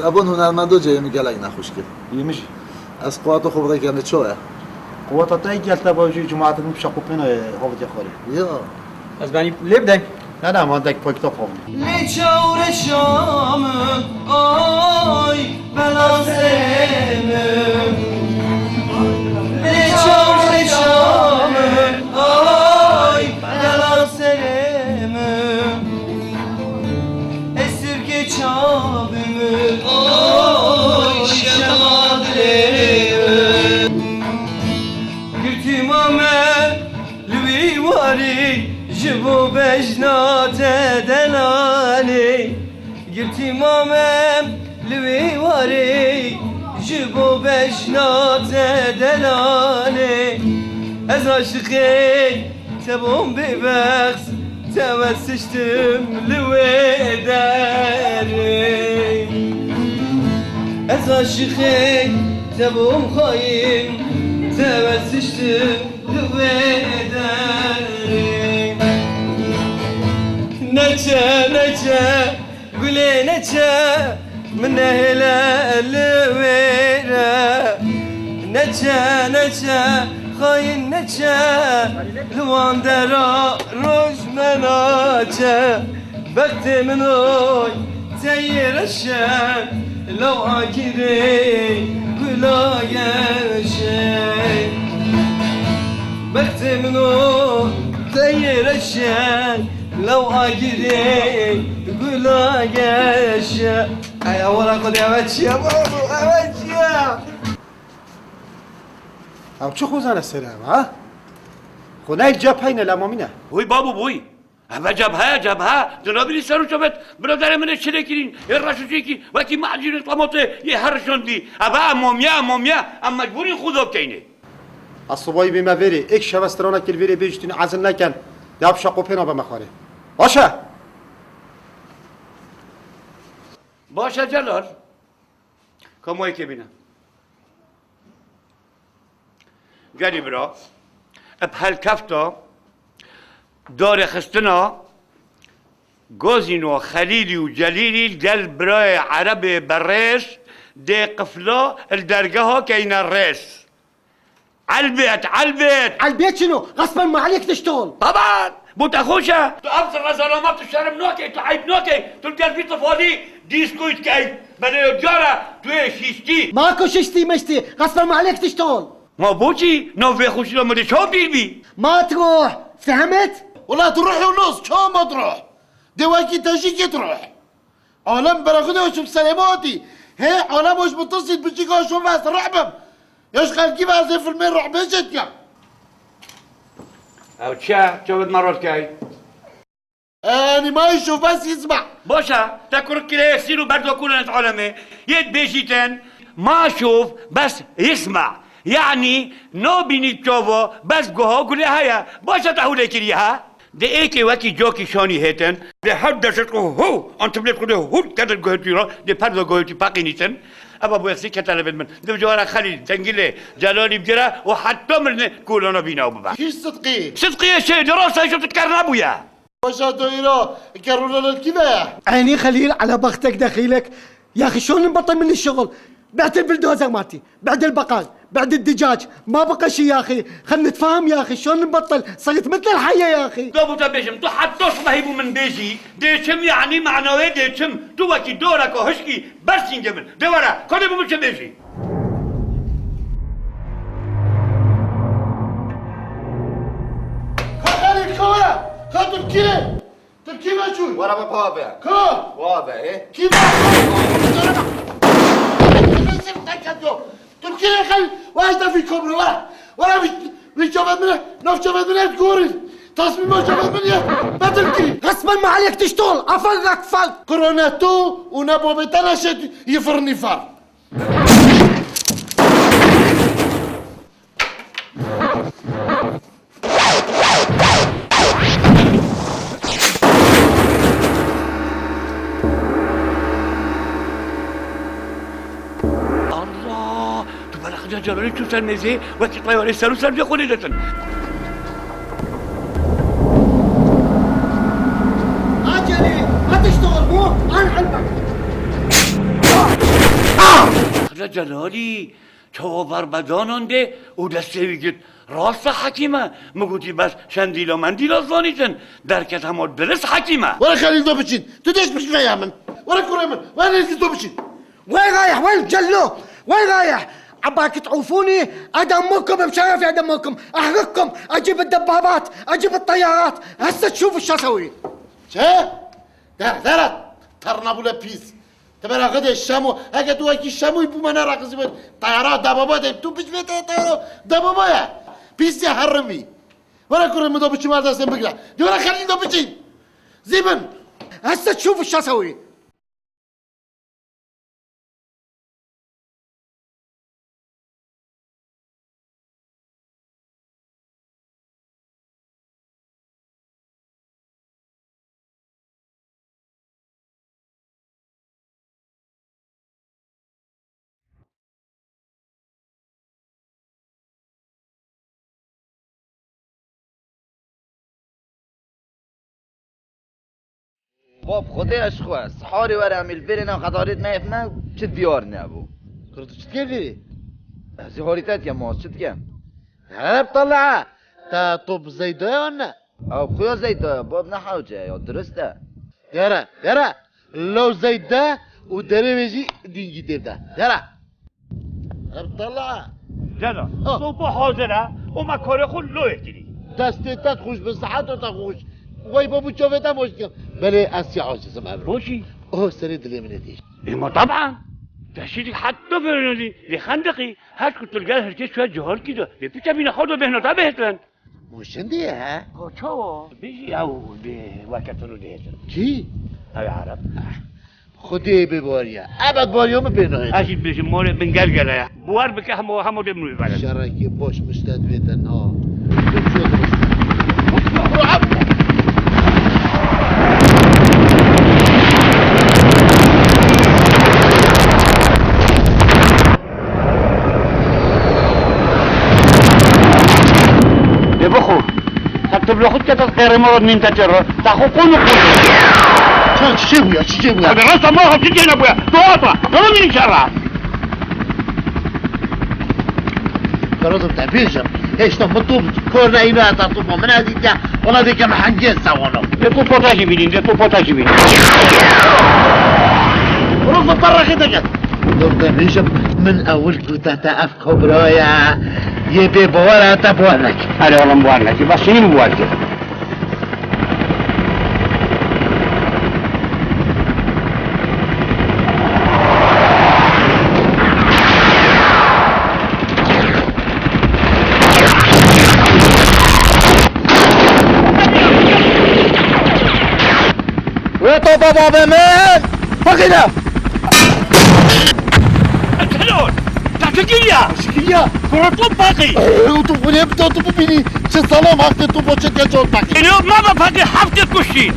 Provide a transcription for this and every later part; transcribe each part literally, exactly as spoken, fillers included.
Ebon hunermendo ceyê min gelek nexweş kir. Yê min jî. Ez quwata xwe bide gelê çawa ye? Quwata te gel te bajî cemaetê min bi şeqûpêna ye, havitiya xwarê. Ya. Ez benî lê bideng. Ne, ne, man dek paypta xwe. Lê çawreşa min, ay, bela serê min. Lê çawreşa min, ay, bela serê min. Esirgê çavê min, ay, şema dilê min. Girtî mame li wî warî, ji bo bejna te delalê. Girtî mame li wî warî, ji bo bejna te delalê. Ez aşiqê te bûm bêbexs, te ve siştim li wê derê. Ez aşiqê te bûm xayîn, te ve siştim li wê derê. Neçe, neçe, gulê neçe, min nehêle li wê re. Neçe, neçe, xayîn neçe, li wan dera roj me naçe. Bextê min oy, te yê reşe, law agirê gula yeşe. Bextê min oy, te yê reşe, law agirê gula yeşe. Ay, awara xwe de eve çi ye, babo, eve çi ye? Ew çi xwezane ser ev, ha? Xwe nayê cebheyne, lema mîne. Hûy babo, bûy. Eve cebhe ye, cebhe. Tu nabînî ser û çavet biraderê min ê çilê kirîn, ê reş û çêkî, wekî macînê tematê yê herişandî. Eve em momiye, em momiye. Em mecbûrîn xwe da bikeynê. Ez sibayî bême vêrê, êk şeve strana kir vêrê bêjîtin ezil neken. De ev şeqopêna beme xwarê. Baş e? Baş e Celal. Kamoyekê bîne. Gelî bira, bi helkefta darê xistina Gozîno, Xelîlî û Celîlî gel birayê Erebê berêz dê qifla li dergeha keyne rêz. Elbêt, elbêt! Elbêt çino? Xespen me elêk tiştol! Baban! Bo te xweş e? Tu ev zerre zerama tu şerm nakey, tu eyb nakey, tu li gel vî tifalî dîskoyî dikey. Belê yo diyar e, tu yê şiştî. Ma ku şiştî meştî, xespen me elêk tiştol! Ma boçî nav vê xweşîna min de çawa bîr bî? Ma tu fehmet? Wela tu ruh û nos, çawa ma tu ruh? Dê wekî te jî kê tu ruh? Alem bera xwe de çim serê me hatî. Hê, alem hoş bi tisît biçîka şo ve ez ruh bim. Ya ji xelkî ve ez ê filmê ruh bê çêdikem. Ew çi ye? Çavet me rol key. Enî ma şo bes yisma. Baş e, te kurik kirê sîr û berdo kulên alemê. Yê dibêjîtin, ma şof bes yisma. Yanî, nabînî çava, bes guha gulê heye. Baş e te hûlê kiriye ha? Dê êkê wekî cokî şanî hêtin, dê her deşet û hû, an tiblêt xwe dê hûr kedin guhetî ra, dê perda guhetî peqînîtin. Eva bu eksî kete levên min. Dê cewara Xelîl, Cengilê, Celalî bigire û heta mirinê kolana bîna bibe. Kî Sidqî? Sidqiyê şê, dê rasta şo tu ker nebûye. Paşa doyra, ker rûna li kî ve ye? Eynî Xelîl, ala bextek dexîlek. يا أخي، شلون نبطل من الشغل؟ بعت البلدوزر مالتي، بعد البقال، بعد الدجاج، ما بقى شي يا أخي. خلنا نتفاهم يا أخي، شلون نبطل؟ صرت مثل الحية يا أخي. Dê bo te bêjim, tu heta sibehî bo min bêjî, dê çim, yanî mena wê dê çim. Tu wekî doreka hişkî bersîngê min. Dê were, ka dê bo min çi bêjî? Ka Xelîl, ka were, ka tu kî ne? Tu kî ve çûn? Were be pa ve. Ka? Wa ve, ê? Kî ve? Tirkî ne xel, wa ez de vî komro, were. Were vî, vî çavên min e, nav çavên min e, gorî. Tasmîma çavên min ye, betil kirî. غصبا ما عليك تشتغل، افرغك فل. Kuro ne tu û ne babê te neşêt yî firnî fer. Allah! Tu bela xija Celalî çû ser mêzê, wekî teyarê ser û ser vê xwe lê detin. Acele, atış doğru mu? An, an. Ze Celalî, çawa berbedanan dê û destê wî girt. Rast e hekîm e. Min gotî bes şendîla mendîla zanîtin. Derket hema dirist hekîm e. Were Xelîl do biçîn. Tu dêş bişî veya min. Were kurê min. Were nêzî do biçîn. وين رايح؟ وين جلو؟ وين رايح؟ عباك تعوفوني؟ أدمكم بشرف أدمكم، أحرقكم، أجيب الدبابات، أجيب الطيارات، هسه تشوف ايش اسوي. Çi? Der, dera, terna bûle pîs. Te bera xwe de şemo, heke tu wekî şemoyî bû me nereqizî be. Tayara debaba de, tu biçî vê te tayara debaba ye. Pîs ye herimî. Were kurê min do biçî, were destê min bigire. Di were Xelîl do biçî. Zî bin. هسه تشوف ايش اسوي. Bab, Xwedê ez xwe, siharê were em ê li vêrê ne, xedarêt neyef me, çi diyar nebû. Kuro tu çi dike vêrê? Ez ê harî te dikem, ma çi dikem? Hereb tala, te top Zeyda ya ne? Ew xuya Zeyda ya, bab ne hewce ya, dirist e. Dere, dere. Law Zeyda û derê wê jî dîngî tê de. Dere. Hereb tala. Cena, Ha. Sopa hazir e, û me karê xwe loyê kirî. Destê te xweş be, siheta te xweş. Wey babû çavê te baş dikim. Belê ez ya acizim evro. Boşî. Oh, serê dilê min ê têş. Ê ma taban. Te şîrî heta vêrenî, lê xendiqî. Her ku tu li gel herkes şuya cihal kî de. Lê piçe bîne xwe de bêhna te bêhtirin. Mûşindî ye, he? Ko çawa? Bijî ew bê weke tu dihêtin. Kî? Ew Ereb. Xwedê bê bariya. Ebed bariya min pê nahêt. Ez jî dibêjim, morê bin gel gele ye. Biwar bike hemo, hemo dê min wî verin. Şerekê baş miştet bêtin ha. Dê bixwe. Te tu bila xwe dike te qêrê me nîn te çê re. Te xwe qûn û qûn. Çi, çi çê bûya, çi çê bûya? Hadi rasta ma xwe çi çê nebûya. Tu hata. Tamam min şerra. Karazım te bêjim. Hêşta min top kor neyna ta topa min ezîtiya. Ona dê ke min hengê sewano. Dê tu pota jî bînî, dê tu pota jî bînî. Roza te rexê te ket. Dur te bêjim, min ewil gote te ev Kobra ye, yê bê bawer e, te bawer nekî. Erê oğlum, bawer nekî. Bas şîn bawer kir. Wê topa babê min. Fakîra! Telor! Te çi kiriya? Çi kiriya? Kuro tu paqî! Ee, tu xulê bi tu bibînî. Çi salam haqê tu bo çi ke çol paqî. Êno me be paqî heftê kuştî.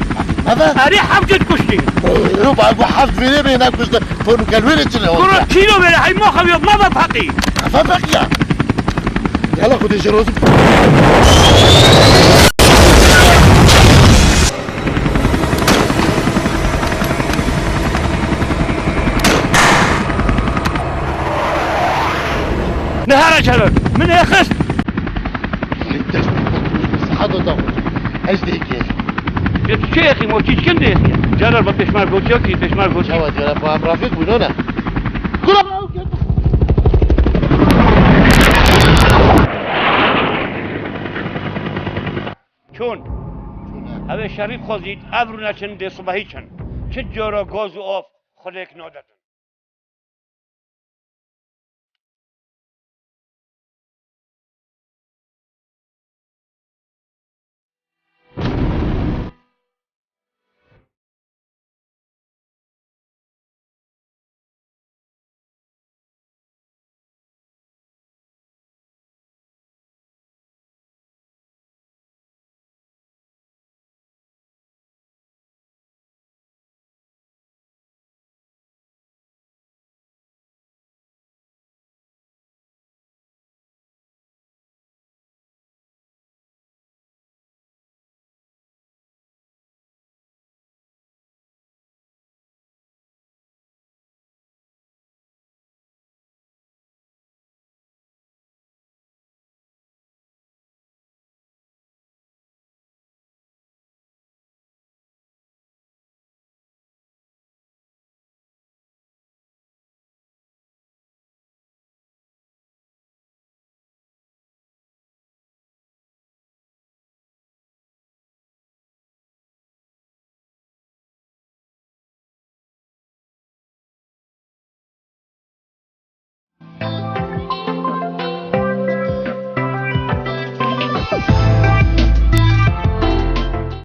Me be? Erê heftê kuştî. Ee, ba bu heft vêrê bê ne kuştî. Konu kelwêrê çi ne oldu? Kuro kîlo vêrê hey ma xewiyo me be paqî. Efe paqî ya. Yala xudê ji rozî. Nehara Celal, min ê xist. Dest sahat o da. Ez de ki. Ya tu çi yexî, mo çîçkin de yexî. Celal, ba peşmar gotiya ki, peşmar gotiya. Çawa diyara, ba em rafik bû, ne? Kula! Çûn. Ew ê şerî dixwazît, ev rûne çin, dê sibehî çin. Çi cara gaz û av xulêk nadetin.